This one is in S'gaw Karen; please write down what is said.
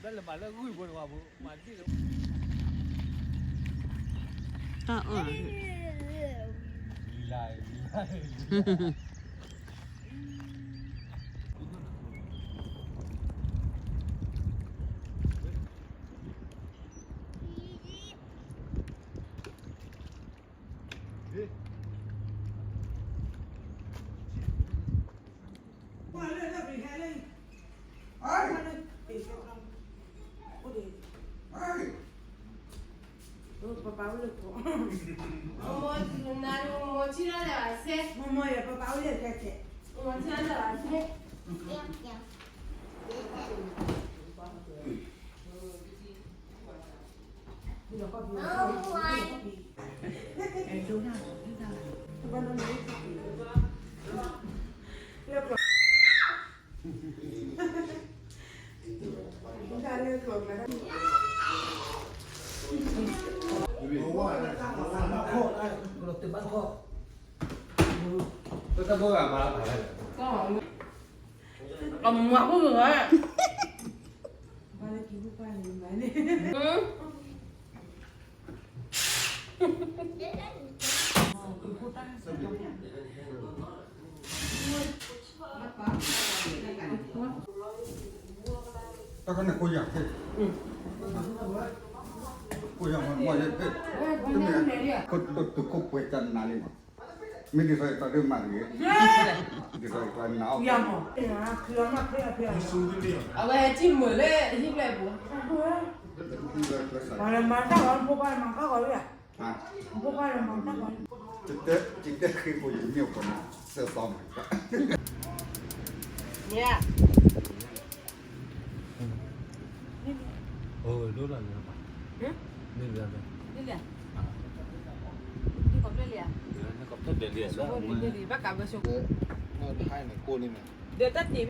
လၢမၤလၢဂုၢ်ဘိန့ၣ်ဝဲဘိ မၤဒ်သိး တၢ်အီၣ် ပပၢ်အိၣ်လၢခိၣ်, မမီၤ, မမီၤဆံးလီၤလၢအစဲး, မမီၤယဲ ပပၢ်အိၣ်လၢခဲခဲ, မမီၤဆံးလီၤလၢအစဲး. အမၤဖိမုၣ်ဝဲ, တၢ်ခါန့ၣ်ကိးယၤဖဲ, ကိးယၤမ့ၢ်မ့ၢ်ယဲဖဲ, တမ့ၢ်, ကိးတခိၣ်ပှဲၤတၢ်နါလံမး, မ့ၢ်ဒ်သိးယတၢ်ဒုးမၤတဂ့ၤ, ဒ်သိးယတၢ်နါအီၣ်, အဝဲထံၣ်မုာ်လၢဟံၣ်ဖျဲၣ်ပူၤ, မၤတၢ်ဂီၤဖိပၢ်မၤတၢ်ဂီၤလံဧါ, ဖိပၢ်မၤတၢ်ဂီၤလံ, ယတဲဃ့ကိးယမ့ၢ်အီၤကီးနၤ, စဲးသီမး, ဒိၣ်လီၤန့ၣ်, ဒ်လဲၣ်, ဒ်လဲၣ်, ဒ်လဲၣ်, ဘၣ်ကးဘၢဆိ, ဒီးတၢ်တ့